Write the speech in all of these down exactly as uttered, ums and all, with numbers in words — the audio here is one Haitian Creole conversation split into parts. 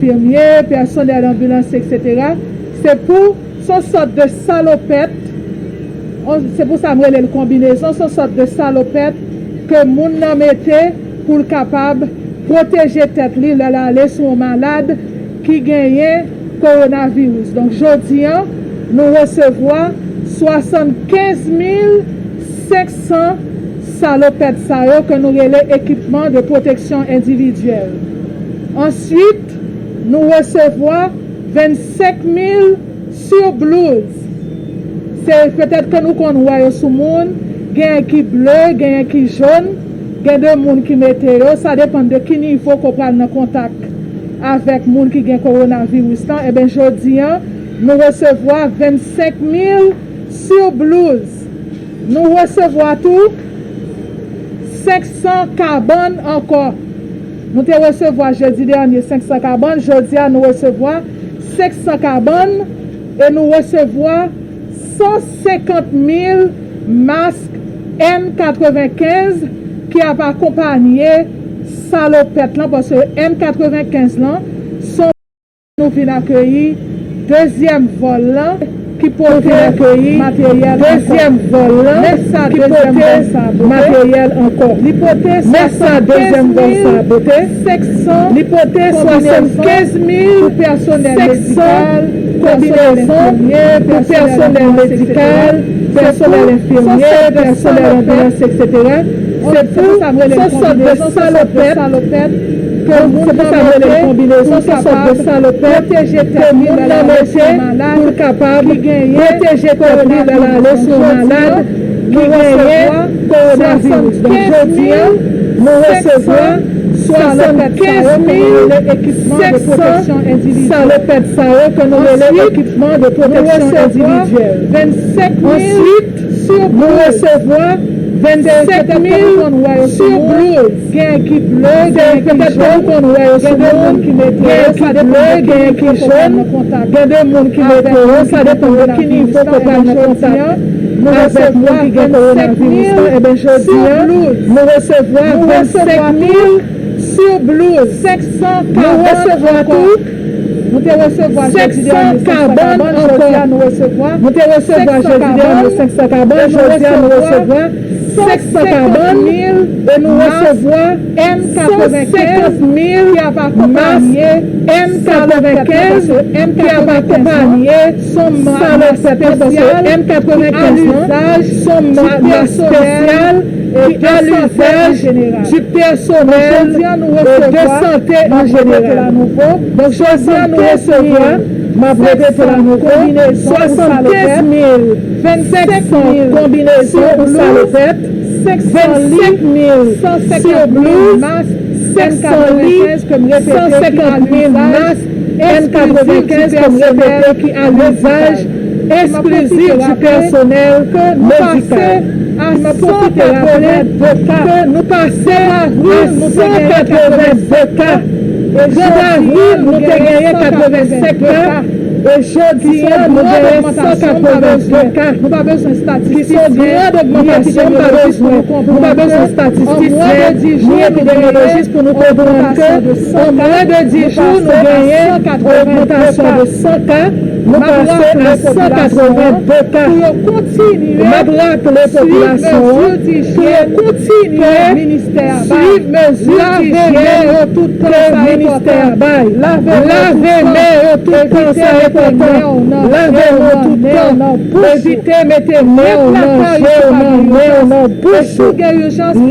enfimye, pèsonèl anbilans, etsetera. Se pou, se yon sòt de salopèt, on- se pou sa m rele l konbinezon, se yon sòt de salopèt ke moun nan mete pou l kapab pwoteje tèt li lè l ale sou yon malad ki genyen kowonaviris. Donk, jodi a, nou resevwa swasannkenz mil senk san salopèt sa yo ke nou rele ekipman de pwoteksyon endividyèl. Answit, nou resevwa vennsenk mil siblouz. Se petèt ke nou konn wè yo sou moun, genyen ki ble, genyen ki jòn, gen de moun ki mete yo, sa depann de ki nivo ke w pral nan kontak avèk moun ki gen kowonaviris lan. Enben, jodi a, nou resevwa vennsenk mil siblouz. Nou resevwa tou senk san kabann ankò. Nou te resevwa jedi dènye senk san kabann, jodi a nou resevwa senk san kabann e nou resevwa san senkant mil mask N katrevenkenz ki ap akonpanye salopèt lan, paske N katrevenkenz lan se yon nou vin akeyi dezyèm vòl lan ki pote akeyi dezyèm vòl lan ki pote materyèl ankò. Men sa dezyèm vòl sa a pote. Li pote swasannkenz mil senk san konbinezon pou pèsonèl medikal, pèsonèl enfimye, pèsonèl anbilans, etsetera. Se pou, se yon sòt de salopèt, se pou sa m rele l konbinezon, se yon sòt de salopèt ke moun nan mete pou l kapab pwoteje tèt li lè l ale sou yon malad ki genyen kowonaviris. Donk, jodi a, nou resevwa swasannkenz mil senk san salopèt sa yo ke nou rele ekipman de pwoteksyon endividyèl. Answit, nou resevwa vennsenk mil siblouz. Genyen ki ble, genyen ki jòn, gen de moun ki mete yo, sa depann de ki nivo ke w pral nan kontak avèk moun ki gen kowonaviris lan. Enben, jodi a, nou resevwa vennsenk mil siblouz. Nou resevwa vennsenk mil siblouz. Nou resevwa tou Nou te resevwa jedi dènye senk san kabann, jodi a nou resevwa senk san kabann, jodi a nou resevwa senk san kabann, e nou resevwa san senkant mil mask N katrevenkenz ki ap akonpanye salopèt lan, paske N katrevenkenz lan se yon mask espesyal ki a lizaj di pèsonèl de sante an jeneral. Donk, jodi a, nou resevwa, m ap repete l anouvo, swasannkenz mil senk san konbinezon pou salopèt, vennsenk mil siblouz, senk san li, san senkant mil mask N katrevenkenz, ke m repete, ki a lizaj esklizif di pèsonèl medikal. M ap pwofite raple ke nou pase a san katreven de ka. Gran Ravil, nou te genyen katrevensenk ka, e jodi a, nou genyen san katreven de ka, ki se yon gran ogmantasyon. M pa bezwen, nou pa bezwen estatistisyen ni epidemyolojis pou nou konprann ke an mwen de dis jou, nou genyen ogmantasyon de san ka, nou pase a san katreven de ka. M ap raple popilasyon an pou yo kontinye swiv mezi dijyèn ke ministè a bay. Lave men yo tout tan, sa enpòtan. Lave men w tout tan. Evite mete men w nan je w, nan nen w, nan bouch ou.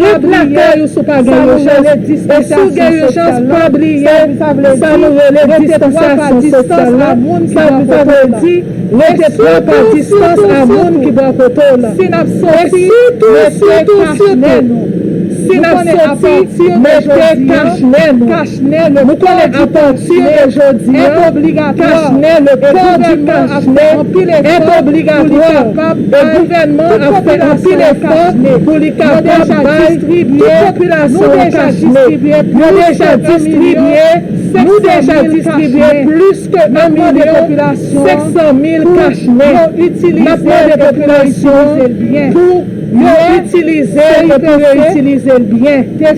Ret lakay ou si w pa gen ijans. E si w gen ijans, pa bliye sa nou rele distansyasyon sosyal la. Sa vle di rete twa pa distans a moun ki bò kote w lan. E sitou, sitou, sitou, si n ap soti, mete kach nen nou. Nou konnen apati de jodi a, kach nen, le port du cache-nez est obligatoire. E gouvènman ap fè anpil efò pou li kapab bay tout popilasyon an kach nen. Yo deja distribye, nou deja distribye plis ke yon milyon senk san mil kach nen. N ap mande popilasyon an pou Yo itilize l pou yo itilize l byen. Yè,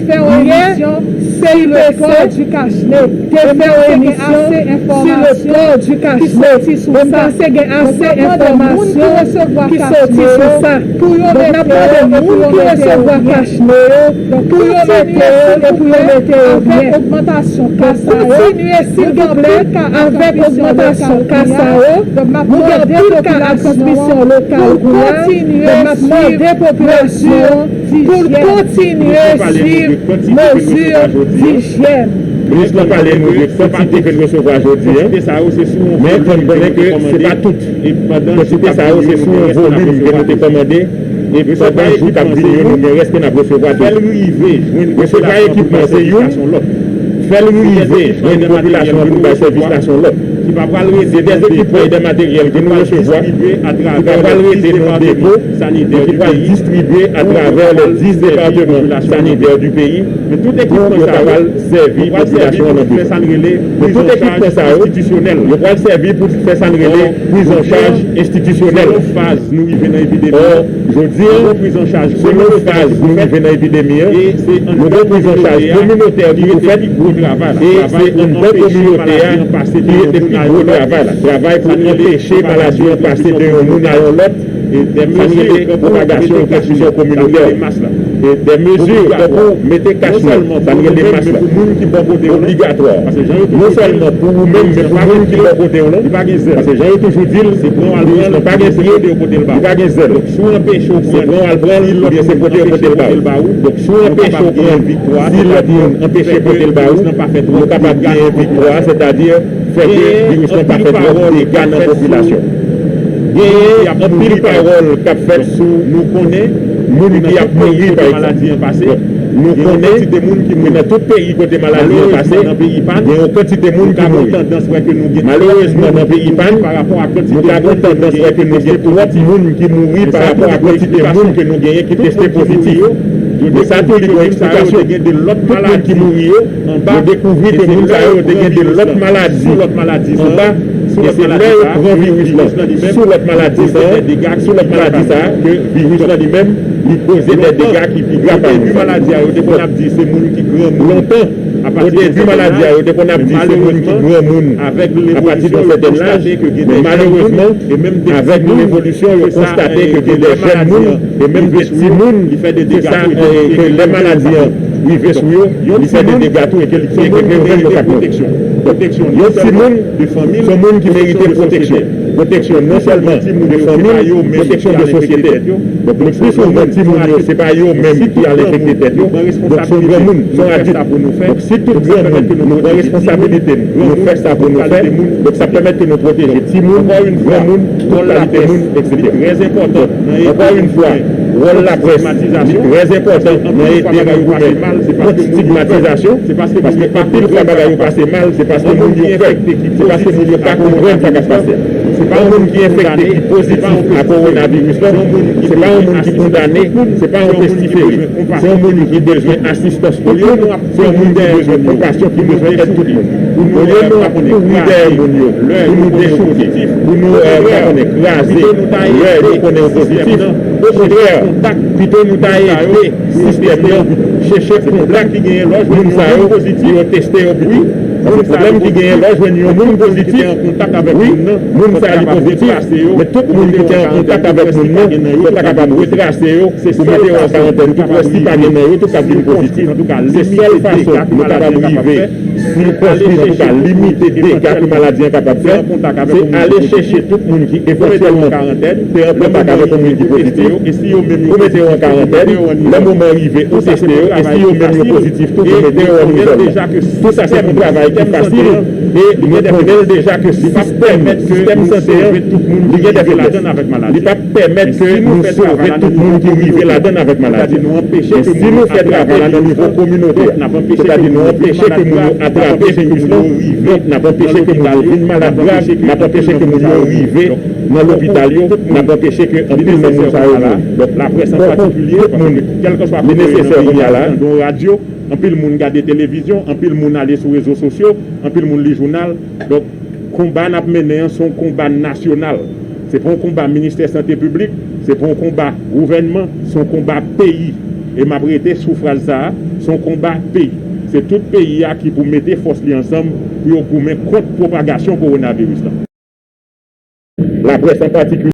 C I P C te fè yon emisyon sou le port du Cache-Nez. Bon, m panse gen ase enfòmasyon ki soti sou sa. Donk, n ap mande moun ki resevwa cache-nez yo pou yo mete yo e pou yo mete yo byen. Donk, kontinye, silvouplè, avèk ogmantasyon ka sa yo. Nou gen anpil ka ak transmisyon lokal kounye a. Donk, m ap mande popilasyon pou l kontinye swiv mezi dijyèn. Minis lan pale nou de kantite ke n resevwa jodi a, men fò n konnen ke se pa tout. Kantite sa yo se sou yon volim ke nou te kòmande, e pandan jou k ap vini yo, nou gen rès ke n ap resevwa tou. Resevwa ekipman se youn, fè l rive jwenn popilasyon an pou bay sèvis la se yon lòt. Se de ekipman e de materyèl ke nou resevwa, ki pa pral rete nan depo, e ki pral distribye atravè le dis départements sanitaires du pays, pou yo kapab sèvi popilasyon an nan bezwen. Men tout ekipman sa yo, yo pral sèvi pou fè sa n rele priz an chaj enstitisyonèl. Or, jodi a, selon faz nou rive nan epidemi an, yon bon priz an chaj kominotè ki pou fèt, e se anndan kominote a ki rete pi gwo travay la. Travay pou anpeche maladi an pase de yon moun a yon lòt, sa n rele pwopagasyon e transmisyon kominotè. E de mezi tankou mete kach nan, sa n rele mas la, obligatwa. Non sèlman pou ou menm, men pou moun ki bò kote w lan. Paske jan yo toujou di l, viris lan pa gen pye, li pa gen zèl. Se pran w al pran l, oubyen se pote yo pote l ba ou. Donk, si w anpeche w pran l, si lòt moun anpeche pote l ba ou, nou kapab genyen viktwa, sètadi fè ke viris lan pa fè twòp dega nan popilasyon. Genyen anpil pawòl k ap fèt sou, nou konnen, moun ki ap mouri, pa egzanp. Nou konnen ke nan tout peyi kote maladi an pase, gen yon kantite moun ki mouri. Malerezman, nan peyi pa n, nou ka gen tandans wè ke nou gen twòp moun ki mouri pa rapò a kantite moun ke nou genyen ki teste pozitif. Men sa tou, li gen yon eksplikasyon. Tout moun ki mouri yo, yo dekouvri ke moun sa yo te gen de lòt maladi anba, e se lè yo pran viris lan sou lòt maladi sa a, sou lòt maladi sa a, ke viris lan li menm, li koze de dega ki pi grav pa moun sa yo. Lontan, o debi maladi a, yo te konn ap di se moun ki granmoun apati de yon sètèn laj, men malerezman, avèk levolisyon, yo konstate ke gen de jèn moun e menm de timoun, se sa, eh, ke lè maladi an rive sou yo, li fè de dega tou e ke li, e ke, ke yo menm yo ka mouri. Donk, yon timoun, se yon moun ki merite pwoteksyon. Pwoteksyon non sèlman de fanmi l, pwoteksyon de sosyete. Donk, le pli souvan, timoun yo, se pa yo menm ki al enfekte tèt yo. Donk, se yon granmoun, se yon adilt. Donk, si tout granmoun, nou pran responsabilite n, nou fè sa pou nou fè, donk, sa pèmèt ke nou pwoteje timoun, granmoun, tout kalite moun, etsetera. Donk, ankò yon fwa, wòl laprès, li trè enpòtan nan ede nou goumen kont stigmatizasyon, paske anpil fwa bagay yo pase mal, se paske moun yo pè, se paske moun yo pa konprann sa k ap pase. Se pa yon moun ki enfekte ki pozitif a kowonaviris lan, se pa yon moun ki kondane, se pa yon pestifere. Se yon moun ki bezwen asistans tout moun, se yon moun ki bezwen konpasyon, ki bezwen èd tout moun. Olye nou ap kouri dèyè moun yo pou nou dechouke, pou nou, eh, pa konnen, kraze, lè nou konnen yo pozitif, okontrè, pito nou ta ede sistèm nan chèche kontak moun sa yo pou yo teste yo pito. Paske pwoblèm ki genyen lè w jwenn yon moun pozitif, wi, moun sa li pozitif, men tout moun ki te an kontak avèk moun nan, yo pa ta kapab retrase yo pou mete yo an karantèn toutfwa si pa gen nan yo tou k ap vin pozitif. Se sèl fason nou kapab rive, si nou konstwi, antouka, limite dega ke maladi an kapab fè, se ale chèche tout moun ki evantyèlman te an kontak avèk yon moun ki pozitif, pou mete yo an karantèn, lè moman rive, ou teste yo, e si yo menm yo pozitif tou, pou mete yo an izòlman. Tou sa se yon travay ki fasil, e nou konnen l deja ke sistèm, sistèm sante an, li gen de feblès. Li p ap pèmèt ke nou sove tout moun ki rive ladan l avèk maladi. Men si nou fè travay la nan nivo kominote a, sètadi nou anpeche ke moun yo atrape viris lan, donk n ap anpeche ke moun yo vin malad grav, n ap anpeche ke moun yo rive nan lopital yo, n ap anpeche ke anpil nan moun sa yo mouri. Donk, fò tout moun, li nesesè kounye a la. Anpil moun gade televizyon, anpil moun ale sou rezo sosyo, anpil moun li jounal. Donk, konba n ap mennen an, se yon konba nasyonal. Se pa yon konba ministè sante piblik, se pa yon konba gouvènman, Se yon konba peyi. E m ap rete sou fraz sa a, se yon konba peyi. Se tout peyi a ki pou mete fòs li ansanm pou yo goumen kont pwopagasyon kowonaviris la. Laprès an patikilye